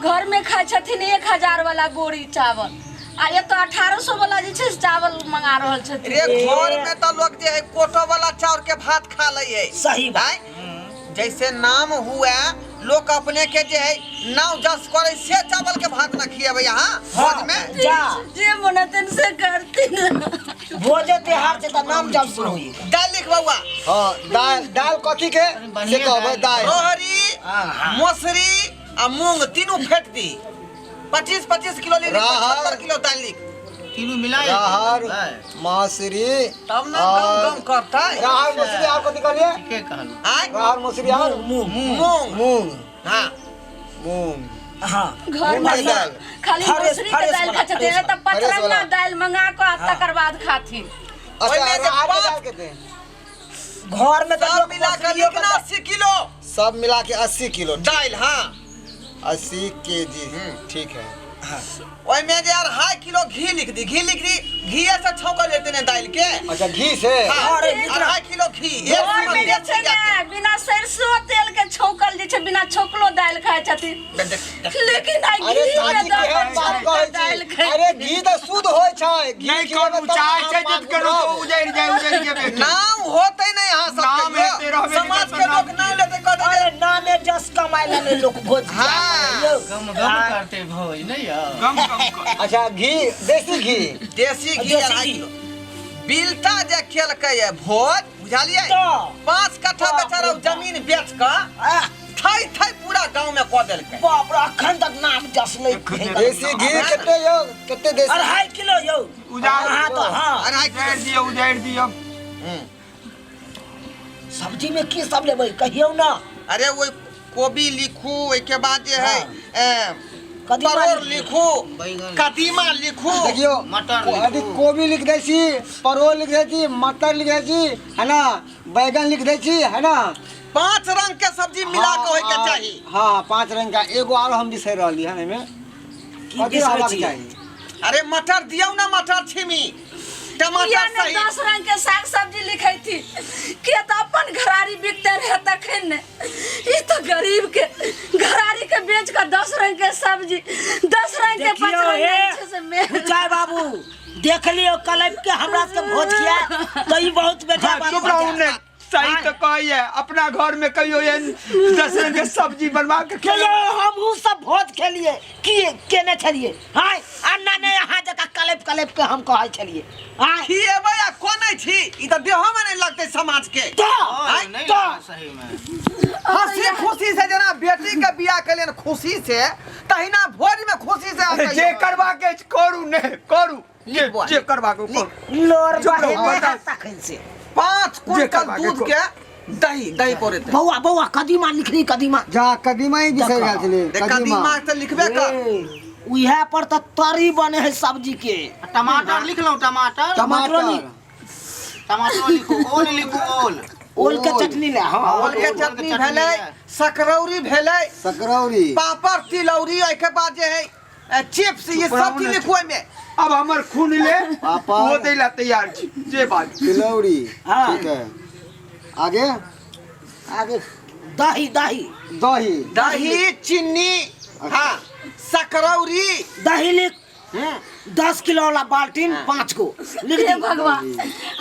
Speaker 4: घर में खाइ छथिन 1000 वाला बोरी चावल, आ एतऽ 1800 वाला जे छै से चावल मंगा रहल छथिन।
Speaker 1: रे घर में तऽ लोग जे है कोटो वाला चाउर के भात खा लै है।
Speaker 2: सही बात।
Speaker 1: आँय? जैसे नाम हुए लोग अपने के जे है नाव जस करे से चावल के भात ना खिएबै अहाँ भोज में।
Speaker 2: जा
Speaker 4: जे मन हेतनि से करथिन।
Speaker 2: भोजे त्योहार छै तऽ नाम जस होई।
Speaker 1: दालि लिख बौआ।
Speaker 5: हाँ दाल, दाल कथी के से कहबै? दाल
Speaker 1: रोहरी,
Speaker 2: हाँ, हाँ।
Speaker 1: मसुरी आ मूंग तीनू फेंट दी। 25-25 किलो लिख,
Speaker 5: राहर।
Speaker 1: 75 किलो दालि लिख।
Speaker 7: तीनू मिलाय
Speaker 5: राहर, मसुरी,
Speaker 1: तब ना गम गम करतै।
Speaker 5: राहर मसुरी और कथी कहलियै?
Speaker 7: ठीके कहलहुँ।
Speaker 1: आँय?
Speaker 5: राहर मसुरी और
Speaker 1: मूंग।
Speaker 5: मूंग।
Speaker 1: हाँ
Speaker 5: मूंग।
Speaker 2: हाँ
Speaker 4: घर में
Speaker 5: मूंग के दालि।
Speaker 4: खाली
Speaker 2: फ्रेश-
Speaker 4: मसुरी के
Speaker 2: फ्रेश
Speaker 4: दालि
Speaker 2: वाला,
Speaker 4: खाइ छथिन,
Speaker 2: फ्रेश
Speaker 4: नहि तऽ
Speaker 5: फ्रेश
Speaker 4: पचरंगा
Speaker 5: वाला।
Speaker 4: दालि मंगा कऽ आ तकर बाद खाथिन।
Speaker 5: अच्छा
Speaker 1: ओहिमे जे
Speaker 5: राहर के
Speaker 1: पाँच-
Speaker 5: दालि कते?
Speaker 2: घर में तऽ
Speaker 1: सब
Speaker 2: लोक
Speaker 1: मिला के
Speaker 2: मसुरियो के
Speaker 1: लिखना 80 किलो।
Speaker 5: सब मिला के 80 किलो
Speaker 1: दालि। हाँ
Speaker 5: 80 के जी, ठीक है।
Speaker 1: ओहिमे जे 2.5 किलो घी लिख दी, घी लिख दी, घीए से छौंकल जेतै ने दालि के।
Speaker 5: अच्छा, घी से।
Speaker 1: हाँ,
Speaker 2: अरे, मित्रा।
Speaker 1: 2.5 किलो घी एक
Speaker 4: घरमे
Speaker 1: किलो
Speaker 4: जे छै
Speaker 1: देसी गाय
Speaker 4: ने बिना सरिसो तेल के छौंकल जे छै, बिना छौंकलो दालि खाइ छथिन,
Speaker 1: के। देख, देख।
Speaker 4: लेकिन आइ
Speaker 5: अरे
Speaker 4: घी मे
Speaker 5: चाची,
Speaker 4: दऽ
Speaker 5: केहन
Speaker 4: कऽ
Speaker 5: बात
Speaker 4: छौंकल
Speaker 5: कहै
Speaker 4: दालि
Speaker 5: छी?
Speaker 4: खाइ।
Speaker 5: अरे घी तऽ शुद्ध होइ छै, घी
Speaker 3: नहि
Speaker 5: खिलेबै
Speaker 3: करू
Speaker 5: तब
Speaker 3: चाहै
Speaker 5: अहाँ
Speaker 3: छै जे
Speaker 5: पाँच
Speaker 3: करू तो
Speaker 5: उठब।
Speaker 3: उजड़ि जाय, उजड़ि जेबै।
Speaker 1: नाम होतै नहि अहाँ
Speaker 3: नाम
Speaker 1: सबके
Speaker 3: हेतै,
Speaker 1: यौ।
Speaker 3: रहबे नहि
Speaker 1: समाज
Speaker 3: करतै,
Speaker 1: के
Speaker 3: नाम
Speaker 1: लोक नाम लेतै, कहतै
Speaker 2: अरे
Speaker 1: जे
Speaker 2: नामे जस कमाइ ला ने लोक भोज
Speaker 1: हाँ।
Speaker 2: यौ।
Speaker 7: गम गम करते भोज नहीं यौ।
Speaker 3: गम गम कर।
Speaker 5: अच्छा, घी, देसी घी।
Speaker 1: देसी घी
Speaker 2: देसी
Speaker 1: 2.5
Speaker 2: घी।
Speaker 1: किलो। बिलटा जे केलकै ये भोज, बुझलियै?
Speaker 2: तऽ।
Speaker 1: 5 कट्ठा
Speaker 2: बाप
Speaker 1: बेचारा
Speaker 2: रे बाप।
Speaker 1: जमीन बेच कऽ
Speaker 2: आह,
Speaker 1: थै थै पूरा गाँव में कऽ देलकै।
Speaker 2: बाप रे, अखन तक नाम जस नहि भेल।
Speaker 5: देसी घी कते यौ, कते देसी?
Speaker 2: 2.5 किलो यौ।
Speaker 3: उजाड़
Speaker 2: अहाँ तऽ हाँ।
Speaker 1: 2.5
Speaker 3: उजाड़ि
Speaker 1: किलो।
Speaker 3: दियौ, उजाड़ि दियौ।
Speaker 2: सब्जी में की सब लेबै कहियौ ना।
Speaker 1: अरे ओहि कोबी लिखू, ओहिके बाद जे है
Speaker 2: कदीमा
Speaker 1: परोड़
Speaker 2: लिखू।
Speaker 1: लिखू,
Speaker 7: बैगन।
Speaker 1: कदीमा लिखू।
Speaker 5: देखियौ,
Speaker 7: मटर
Speaker 5: अथी
Speaker 7: लिखू।
Speaker 5: कोबी लिख दै छी, परोड़ लिख दै छी, मटर लिख दै छी, है ना, बैगन लिख दै छी, है ना।
Speaker 1: 5 रंग के सब्जी मिला के होय के चाही।
Speaker 5: हाँ, 5 रंग का। एगो आरो हम बिसरि रहली हन एहिमे।
Speaker 2: की
Speaker 5: कथी
Speaker 2: बिसरै
Speaker 5: रहबाक
Speaker 2: छियै?
Speaker 5: चाही?
Speaker 1: अरे मटर दियौ ना, मटर छिमी, टमाटर
Speaker 4: किया ने
Speaker 1: सही।
Speaker 4: 10 रंग के साग सब्जी लिखै थी के तऽ अपन घरारी बिकते रहे तखन ने। ई तऽ गरीब के घरारी के बेच कऽ 10 रंग के सब्जी, 10 रंग के
Speaker 2: देखियौ
Speaker 4: 5 रंग
Speaker 2: हे,
Speaker 4: के छै से मेल।
Speaker 2: बुचाइ बाबू, देख लियौ कलम के हमरा सबके भोज खिया तऽ ई बहुत बेटा
Speaker 3: हाँ,
Speaker 2: बात
Speaker 3: चुप रहू
Speaker 2: भऽ
Speaker 3: ने।
Speaker 2: जायत।
Speaker 3: सही तो कहिए, अपना घर में कहियो एहन 10 रंग के सब्जी बनवा के
Speaker 2: के यौ, हमहूँ सब भोज खेलिए की केने छलिए हाय अन्ना ने अहाँ जकाँ कलपि कलपि के हम कहै छलिए हाय।
Speaker 1: खिएबै आ कोनै छी, ई तऽ देहो में नहि लगतै समाज के।
Speaker 2: तऽ
Speaker 7: हाँ, नहीं
Speaker 2: तऽ
Speaker 7: लगा सही में।
Speaker 1: हंसी खुशी से जेना बेटी के बियाह केलियन खुशी से, तहिना भोज में खुशी से
Speaker 3: अरे
Speaker 1: अहाँ
Speaker 3: जे
Speaker 1: कहियौ।
Speaker 3: करवा के अछि, करू ने करू, जे
Speaker 1: लिख बुआ,
Speaker 3: जे
Speaker 1: लिख।
Speaker 3: करवा के करू।
Speaker 2: लोर
Speaker 3: चुप रहू,
Speaker 2: बहेने
Speaker 3: बता।
Speaker 2: है तखन से।
Speaker 1: 5
Speaker 3: जे
Speaker 1: क्विंटल
Speaker 3: करवा के
Speaker 1: दूध
Speaker 3: करू।
Speaker 1: के दही, दही पौरेतै।
Speaker 2: बौआ बौआ, कदीमा लिखनी, कदीमा।
Speaker 5: जा, कदीमा ही बिसरि गेल छलियै।
Speaker 1: देख, कदीमा तऽ लिखबे कर।
Speaker 2: उएह पर तऽ तरी बने है सब्जी के।
Speaker 7: टमाटर लिखलहुँ, टमाटर।
Speaker 2: टमाटरो
Speaker 5: टमाटर
Speaker 2: लिख।
Speaker 7: टमाटर लिखू, ओल लिखू, ओल।
Speaker 2: ओल के चटनी ले, हाँ।
Speaker 1: ओल के
Speaker 7: ओल के
Speaker 1: चटनी
Speaker 7: चटनी
Speaker 1: भेलै,
Speaker 7: ले।
Speaker 1: सकरौरी भेलै,
Speaker 5: सकरौरी,
Speaker 1: पापड़ तिलौरी, ओहिके बाद जे है चिप्स, ये
Speaker 3: चुप रहू
Speaker 1: सब चीज
Speaker 3: ने।
Speaker 1: लिखू एहिमे।
Speaker 3: अब हमर खून ले
Speaker 5: पापड़।
Speaker 3: वो दै ला तैयार छी, जे बात।
Speaker 5: तिलौरी।
Speaker 2: हाँ।
Speaker 5: ठीक है, आगे?
Speaker 2: आगे दही, दही।
Speaker 5: दही।
Speaker 1: दही, चीनी, हाँ, सकरौरी।
Speaker 2: दही लिख। 10 किलो वाला बाल्टीन 5 गो लिख
Speaker 4: हे
Speaker 2: दी।
Speaker 4: भगवान,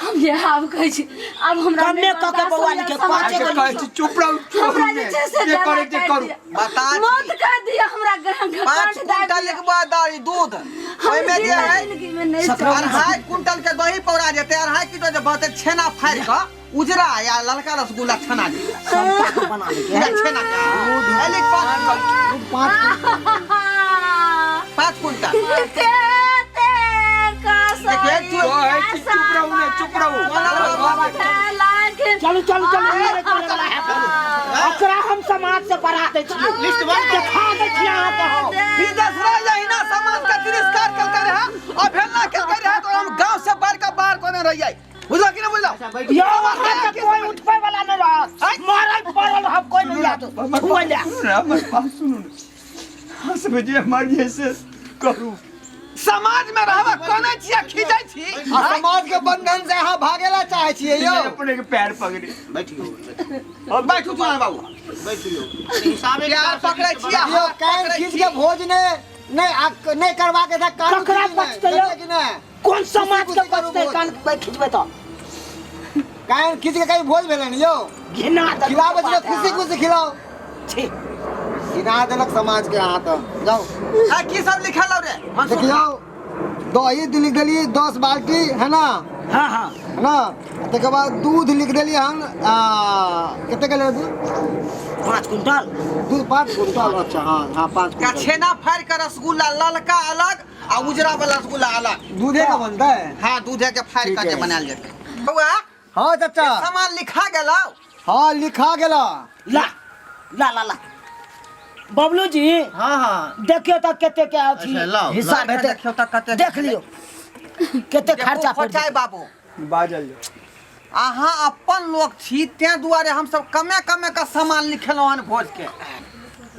Speaker 4: हम ये आब कहै छी, आब हमरा
Speaker 2: कमे
Speaker 4: नहि
Speaker 2: कऽ के
Speaker 4: बर्दाश्त
Speaker 2: बौआ
Speaker 4: होइए
Speaker 2: लिखे,
Speaker 4: समाज
Speaker 2: पाँचे
Speaker 3: अच्छा
Speaker 2: गो।
Speaker 3: कहै छी चुप रहू, चुप
Speaker 4: हमरा
Speaker 3: रहू
Speaker 4: जे
Speaker 3: ने।
Speaker 4: छै से
Speaker 3: जे
Speaker 4: गला
Speaker 3: करै के
Speaker 4: काटि
Speaker 3: करू।
Speaker 4: दिअ।
Speaker 1: बता छी।
Speaker 4: मौत कर दिअ हमरा,
Speaker 1: 5
Speaker 4: कंठ दाबि
Speaker 1: क्विंटल
Speaker 4: दिअ।
Speaker 1: लिखबा दाही दूध,
Speaker 4: हम
Speaker 1: ओहिमे जे
Speaker 4: जीवन
Speaker 1: है
Speaker 4: जिंदगी में नहि
Speaker 2: सकरौरी।
Speaker 4: चाहब।
Speaker 1: 2.5 क्विंटल के दही पौरा जेतै, 2.5 किलो जे बहतै छेना फाड़ि कऽ उजरा या ललका रसगुल्ला छना जेतै।
Speaker 2: सबटा के बना लेके
Speaker 1: पूरा छेना के एलिक 5 क्विंटल।
Speaker 5: दूध 5 क्विंटल।
Speaker 1: 5 क्विंटल।
Speaker 4: देखिए,
Speaker 3: कहै छी चुप रहू ने, चुप रहू।
Speaker 2: चलू चलू चलू, मेरे चले वाला है। ओकरा हम समाज से पढ़ा दै छियै,
Speaker 7: लिस्ट बन गेल।
Speaker 2: देखा दै छियै अहाँके हम।
Speaker 1: विदेश रह जहिना समाज के तिरस्कार केलकै रहे और भेलना केलकै रहे, तो हम गांव से बाहर का बाहर कोने रहियै, बुझलो कि ना बुझलो?
Speaker 2: यौ, अहाँके कोई उठबै वाला नहि रहत, मरल पड़ल हम कोई नहि याद छुबै लए।
Speaker 3: सुनू ने, हमर बात सुनू ने, हंसबै जे मर्जी से करू।
Speaker 1: समाज में रहबा कोने छियै, खींचै छी।
Speaker 5: आ समाज के बंधन से अहाँ भागेला चाहै छियै यौ?
Speaker 3: अपने के पैर पकड़े।
Speaker 7: बैठियो।
Speaker 1: बैठू तू बाबू।
Speaker 7: बैठियो, हिसाबे
Speaker 1: प्यार
Speaker 7: किताब से
Speaker 1: पकड़ै
Speaker 7: लिस्ट
Speaker 1: छियै।
Speaker 7: बना।
Speaker 5: यौ, कान खींच के भोज ने नहि नहि करवा के था, कान
Speaker 2: ककरा
Speaker 5: खींच नहि,
Speaker 2: पचतै यौ?
Speaker 5: बुझलियै कि नहि?
Speaker 2: कोन समाज के
Speaker 5: खुशी करू
Speaker 2: बचतै
Speaker 5: भोज।
Speaker 2: कान पे खिचबै तऽ?
Speaker 5: कान खींच के कहीं भोज भेलै ने यौ?
Speaker 2: घिना देलक।
Speaker 5: खिलाबै छियै खुशी खुशी खिलाउ।
Speaker 2: छी।
Speaker 5: घिना देलक समाज के अहाँ तऽ जाउ।
Speaker 1: आ की सब लिखल हौ रे मंसूर?
Speaker 5: देखियौ, दही लिख देलियै 10 बाल्टी, है ना?
Speaker 2: हाँ हाँ।
Speaker 5: है ना, तकर बाद दूध लिख देलियै हन कते के दूध?
Speaker 2: 5 क्विंटल
Speaker 5: दूध, 5 क्विंटल। अच्छा, हाँ हाँ, 5
Speaker 1: का
Speaker 5: क्विंटल।
Speaker 1: छेना फाड़ि के रसगुल्ला ललका अलग आ उजरा वाला रसगुल्ला अलग।
Speaker 5: दूधे का बनतै?
Speaker 1: हाँ, दूधे के फाड़ि
Speaker 5: ठीक
Speaker 1: के जे
Speaker 5: है।
Speaker 1: बनायल जेतै। बौआ।
Speaker 5: हाँ चाचा।
Speaker 1: ये सामान लिखा गेलौ?
Speaker 5: हाँ, लिखा गेला।
Speaker 2: ला ला ला ला बबलू जी।
Speaker 7: हाँ हाँ।
Speaker 2: देखियो तऽ कते के अथी
Speaker 7: अच्छा, लाउ,
Speaker 2: हिसाब
Speaker 1: लाउ।
Speaker 2: हेतै।
Speaker 1: देखियौ तऽ कते।
Speaker 2: देख लियौ कते खर्चा पड़ि
Speaker 1: खोचाय
Speaker 2: जेतै।
Speaker 1: बाबू।
Speaker 3: बाजल जाउ।
Speaker 1: अहाँ अपन लोक छी, तें दुआरे हमसब कमे कमे के सामान लिखेलहुँ हन भोज के।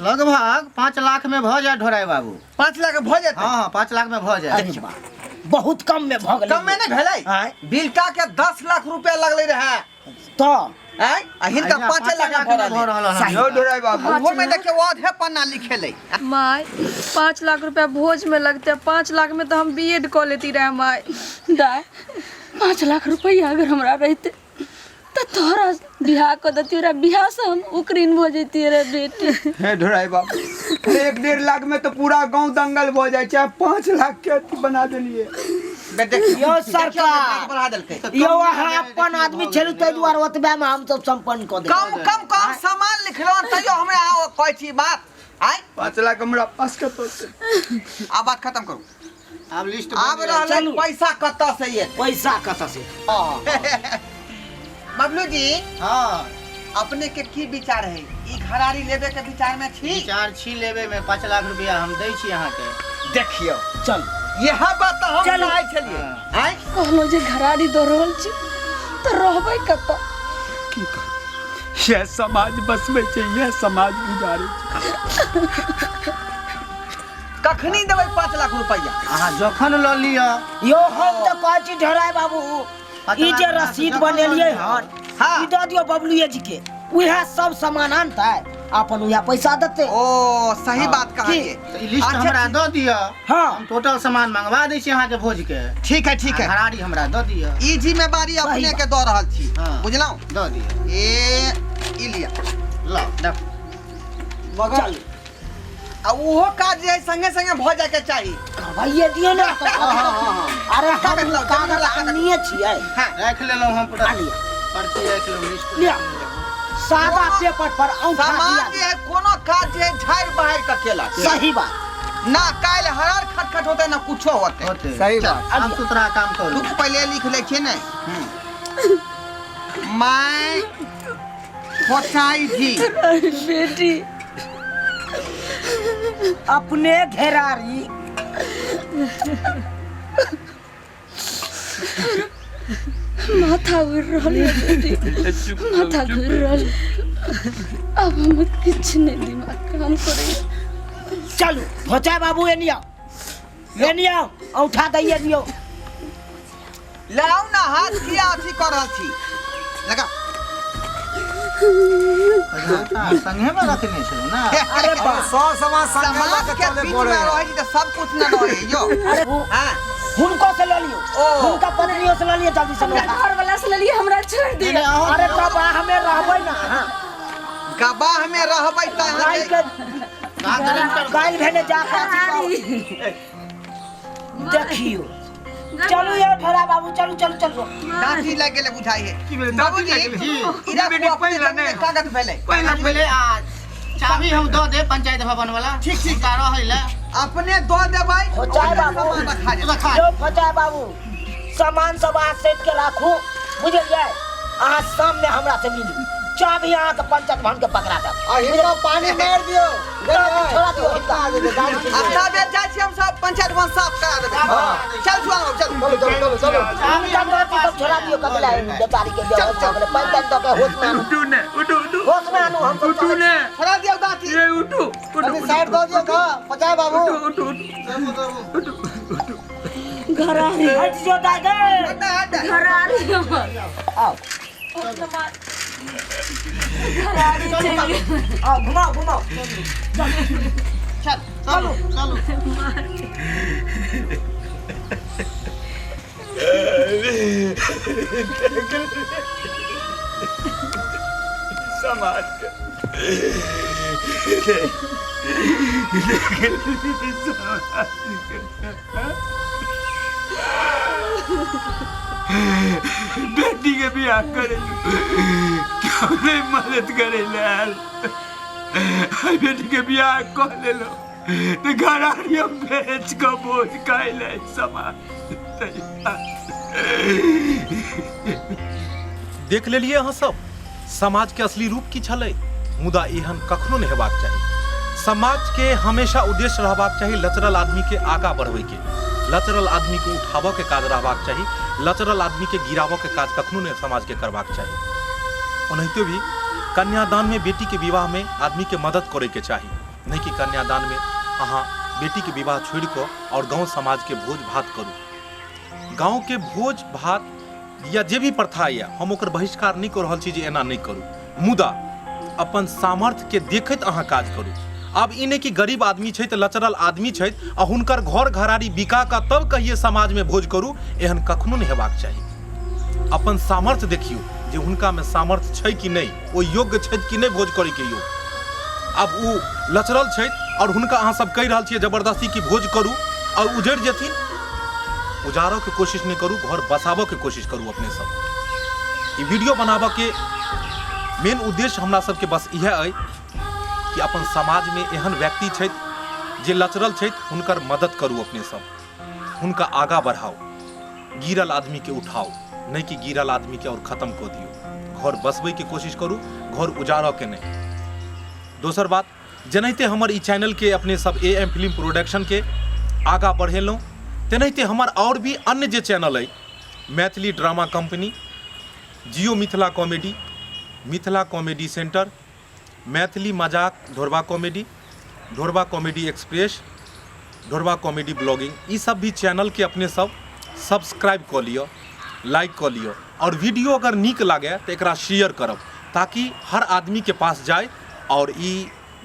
Speaker 7: लगभग 5 लाख में भऽ जाए ढोराई बाबू।
Speaker 1: 5 लाख भऽ जेतै?
Speaker 7: हाँ, 5 लाख में भऽ जाए।
Speaker 2: अरे वाह, बहुत कम में भऽ गेलै।
Speaker 1: कम में नहि भेलै।
Speaker 2: आँय?
Speaker 1: बिलटा के 10 लाख रुपया लगलै रहए।
Speaker 2: तऽ
Speaker 1: आँय, आ हिनका 5 लाख में भऽ
Speaker 7: भऽ
Speaker 1: रहलै।
Speaker 7: रहल हन।
Speaker 2: सही।
Speaker 3: यौ ढोराई बाबू।
Speaker 1: ओहो में देखियौ, आधे पन्ना लिखेलै।
Speaker 6: माय, 5 लाख रुपया भोज में लगते, 5 लाख में तो हम बी एड कऽ लेती रहे माय।
Speaker 4: दाय, 5 लाख रुपैआ अगर हमरा रहिते तऽ तोहरा बियाह कऽ देती रहे, बियाह से हम उकरीन भऽ जैती रे बेटी।
Speaker 3: हे ढोराई बाबू, 1-1.5 लाख में तो पूरा गांव दंगल भऽ जाइ छै, 5 लाख के अथी बना देलियै।
Speaker 1: बे देखियौ,
Speaker 2: यौ
Speaker 1: देखियौ,
Speaker 2: सरकार।
Speaker 1: बढ़ा देलकै।
Speaker 2: यौ, अहाँ अपन आदमी छलू, ताहि दुआरे ओतबे में हमसब सम्पन्न कऽ देलियै।
Speaker 1: कम कम कम सामान लिखलहुँ, तैयो हमरा अहाँ कहै छी बात आँय?
Speaker 3: 5 लाख हमरा पास कतऽ छै?
Speaker 1: आब बात खत्म करू।
Speaker 7: आब लिस्ट
Speaker 1: आब
Speaker 7: बनि गेल।
Speaker 1: रहलै
Speaker 2: चलू।
Speaker 1: पैसा कतऽ से एतै?
Speaker 2: पैसा कतऽ से?
Speaker 1: बबलू जी।
Speaker 7: हाँ।
Speaker 1: अपने के की विचार है? ई घरारी लेबे के विचार में छी?
Speaker 7: विचार छी लेबे में। 5 लाख रुपया हम दै छी अहाँके।
Speaker 1: देखियौ।
Speaker 2: चल।
Speaker 1: यह बात तऽ हम
Speaker 2: चलू।
Speaker 1: चाहै छलियै आँय।
Speaker 4: कहलहुँ जे घरारी दऽ रहल छी तऽ रहबै कतऽ?
Speaker 3: की करू, यह समाज बसबै छै, यह समाज गुजारै छै।
Speaker 1: कखनी देबै 5 लाख रुपया?
Speaker 7: अहाँ जखन लऽ लिअ।
Speaker 2: यौ, हम तऽ कहै छी ढेराय बाबू, ई जे
Speaker 7: 5 लाख
Speaker 2: रसीद
Speaker 7: जखन
Speaker 2: बनेलियै
Speaker 7: लऽ लिअ।
Speaker 2: हन,
Speaker 1: हाँ।
Speaker 2: ई दऽ दियौ बबलुए जी के, उएह सब सामान आनतै, अपन उएह पैसा देतै।
Speaker 1: ओ, सही बात कहलियै।
Speaker 7: तऽ ई लिस्ट
Speaker 1: अच्छा,
Speaker 7: हमरा
Speaker 1: ठीक।
Speaker 7: दऽ दिअ।
Speaker 2: हाँ।
Speaker 7: हम टोटल सामान मंगवा दै छी अहाँके भोज के।
Speaker 1: ठीक है, ठीक
Speaker 7: आ
Speaker 1: है।
Speaker 7: घरारी हमरा दऽ दिअ।
Speaker 1: ई जिम्मेवारी अपने के दऽ रहल छी।
Speaker 7: हाँ।
Speaker 1: बुझलहुँ?
Speaker 7: दऽ दिअ।
Speaker 1: ए, ई लिअ।
Speaker 7: लऽ देख।
Speaker 1: मगर
Speaker 2: चल।
Speaker 1: आ ओहो काज जे है संगे संगे भऽ जायके चाही।
Speaker 2: करवाइए दियौ ने तऽ।
Speaker 1: हाँ।
Speaker 2: अरे, हम
Speaker 1: कागज लाउ,
Speaker 2: कागज
Speaker 1: कागज लाउ।
Speaker 2: आननिये छियै।
Speaker 1: हाँ।
Speaker 7: राखि लेलहुँ हम पूरा।
Speaker 2: आ लिअ।
Speaker 7: पर्ची राखि लेलहुँ, लिस्ट।
Speaker 2: लिअ, सादा पेपर पर औंठा
Speaker 1: सामान
Speaker 2: दिया।
Speaker 1: जे है, कोनो काज जे है झाड़ि बहारि कऽ केलक।
Speaker 2: सही बात।
Speaker 1: ना काल्हि हरर खटखट होतै, ना कुछो होतै।
Speaker 7: होतै।
Speaker 5: सही बात।
Speaker 7: साफ सुथरा काम करू।
Speaker 1: रुकू, पहिले लिख लै छियै ने। माय फोचाई जी।
Speaker 4: बेटी।
Speaker 2: अपने घेरारी।
Speaker 4: माथा घुरि रहल यऽ बेटी, माथा घुरि रहल। आब हमर किछु नहि दिमाग काम करैया।
Speaker 2: चलू फोचाय बाबू, एनी आउ, एनी आउ, औंठा दैये दियौ।
Speaker 1: लाउ ना, हाथ किया अथी कऽ रहल छी? लगा।
Speaker 7: संगे में रखने छलहुँ ने।
Speaker 2: अरे बा।
Speaker 5: सौ समाज संगे लऽ
Speaker 1: समाज
Speaker 5: के
Speaker 1: के
Speaker 5: चले
Speaker 1: बीच में
Speaker 5: पड़े।
Speaker 1: रहै छी तऽ सब कुछ न रहै यौ।
Speaker 2: अरे वो
Speaker 1: हाँ।
Speaker 2: हुनको से लऽ लियौ।
Speaker 1: ओ।
Speaker 2: हुनका पत्नियों से लऽ लियौ, जल्दी से
Speaker 4: हमरा
Speaker 2: औंठा।
Speaker 4: घर वाला से लेलिए, हमरा छोड़ि दिअ।
Speaker 2: अरे तब हमे रहबै ना, हाँ।
Speaker 1: गवाह में रहबै तऽ
Speaker 2: काल्हि
Speaker 1: अहाँके
Speaker 2: के काल्हि भेने जा के अथी करू। देखियौ, चलू यौ ढोरा बाबू, चलू चलू चलू।
Speaker 1: दाँती लागि गेलै बुझाइ है।
Speaker 3: की भेलै? दाँती
Speaker 1: बाबूजी,
Speaker 3: लागि गेलै?
Speaker 1: ई राखू
Speaker 3: बेटी
Speaker 1: अपने
Speaker 3: पहिला
Speaker 1: जमीन
Speaker 3: नहि।
Speaker 1: कागज भेलै।
Speaker 3: पहिला।
Speaker 7: भेलै आ चाभी हम दऽ देब पंचायत भवन वाला।
Speaker 1: ठीक, ठीक।
Speaker 7: हुनका रहै लए।
Speaker 1: अपने दऽ देबै।
Speaker 2: फोचाय बाबू।
Speaker 1: सामान रखा जेतै।
Speaker 7: रखा।
Speaker 2: यौ फचाय बाबू, सामान सब अहाँ सैत के राखू, बुझलियै? अहाँ शाम में हमरा से मिलू, चाभी अहाँके पंचायत भवन के पकड़ा देब।
Speaker 5: आ हिनका पानी मारि दियौ।
Speaker 2: चाभी छोड़ा दियौ हिनका।
Speaker 1: आ तबे जाइ छी हम सब, पंचायत भवन साफ करा देबै। चल सुआन बाबू, चल।
Speaker 5: चलू चलू चलू चलू।
Speaker 2: हिनका दाँती सब छोड़ा दियौ। कथी लए बेचारी के व्यवस्था भेलै? पानि तानि दऽ के होश में आनू।
Speaker 3: उठू ने, उठू उठू।
Speaker 2: होश में आनू, हम सब
Speaker 3: उठू
Speaker 2: चलै छी।
Speaker 3: ने।
Speaker 1: छोड़ा दियौ दाँती।
Speaker 3: ये उठू उठू।
Speaker 5: कनी साइड दऽ दियौ तऽ फचाय बाबू।
Speaker 3: उठू उठू उठू उठू।
Speaker 4: घरारी।
Speaker 2: हटि जो दाइ गे।
Speaker 1: हट हट।
Speaker 4: घरारी हमर।
Speaker 2: आउ।
Speaker 4: घरारी चलि गेल।
Speaker 2: आउ, घुमाउ घुमाउ।
Speaker 1: चल।
Speaker 7: चलू चलू।
Speaker 3: समाज के समाज के बेटी के बियाह करे क्यों नहीं मदद करे ले आयल? बेटी के बियाह कऽ लेलो तऽ घरारी हम बेच कऽ बोझ खाइ ले समाज तैयार।
Speaker 8: देख लेलियै अहाँ सब समाजके असली रूप की छलै। मुदा एहन कखनो नहि हेबाक चाही। समाजके हमेशा उद्देश्य रहबाक चाही लचरल आदमीके आगाँ बढ़बैके, लचरल आदमीके उठाबऽके काज रहबाक चाही। लचरल आदमीके गिराबऽके काज कखनो नहि समाजके करबाक चाही। ओनाहिते भी कन्यादानमे, बेटीके विवाहमे आदमीके मदद करैके चाही। नहि कि कन्यादानमे अहाँ बेटीके विवाह छोड़ि कऽ आओर गाँव समाजके भोज भात करू। गाँवके भोज भात या जे भी प्रथा यऽ हम ओकर बहिष्कार नहि कऽ रहल छी जे एना नहि करू, मुदा अपन सामर्थ्यके देखैत अहाँ काज करू। आब ई नहि कि गरीब आदमी छथि, लचरल आदमी छथि आ हुनकर घर घरारी बिका कऽ तब कहिए समाजमे भोज करू, एहन कखनो नहि हेबाक चाही। अपन सामर्थ्य देखियौ जे हुनकामे सामर्थ्य छै कि नहि, ओ योग्य छथि कि नहि भोज करैके योग्य। आब ओ लचरल छथि आओर हुनका अहाँ सब कहि रहल छियै जबरदस्ती कि भोज करू आओर उजड़ि जेथिन। उजाड़ऽके कोशिश नहि करू, घर बसाबऽके कोशिश करू अपने सब। ई वीडियो बनाबऽके मेन उद्देश्य हमरा सबके बस इएह अइ कि अपन समाजमे एहन व्यक्ति छथि जे लचरल छथि, हुनकर मदद करू अपने सब, हुनका आगाँ बढ़ाउ, गिरल आदमीके उठाउ, नहि कि गिरल आदमीके आओर खत्म कऽ दियौ। घर बसबैके कोशिश करू, घर उजाड़ऽके नहि। दोसर बात, जेनाहिते हमर ई चैनलके अपने सब ए एम फिल्म प्रोडक्शनके आगाँ बढ़ेलहुँ, तेनाहिते हमर आओर भी अन्य जे चैनल अइ, Maithili drama company, Jio Mithila comedy, Mithila comedy centre, Maithili मजाक Dhorba comedy, Dhorba comedy express, Dhorba comedy blogging, ई सब भी चैनलके अपने सब सब्सक्राइब कऽ लिअ, लाइक कऽ लिअ आओर वीडियो अगर नीक लागै तऽ एकरा शेयर करब ताकि हर आदमीके पास जाय आओर ई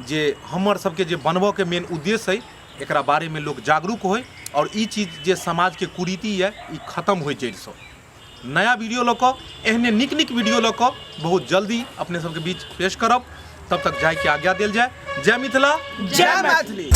Speaker 8: जे हमर सबके जे बनबऽके मेन उद्देश्य अइ एकरा बारेमे लोक जागरूक होइ आओर ई चीज जे समाजके कुरीति यऽ ई खत्म होइ जड़िसँ। नया वीडियो लऽ कऽ, एहने नीक नीक वीडियो लऽ कऽ बहुत जल्दी अपने सबके बीच पेश करब। तब तक जायके आज्ञा देल जाय। जय मिथिला,
Speaker 3: जय मैथिली।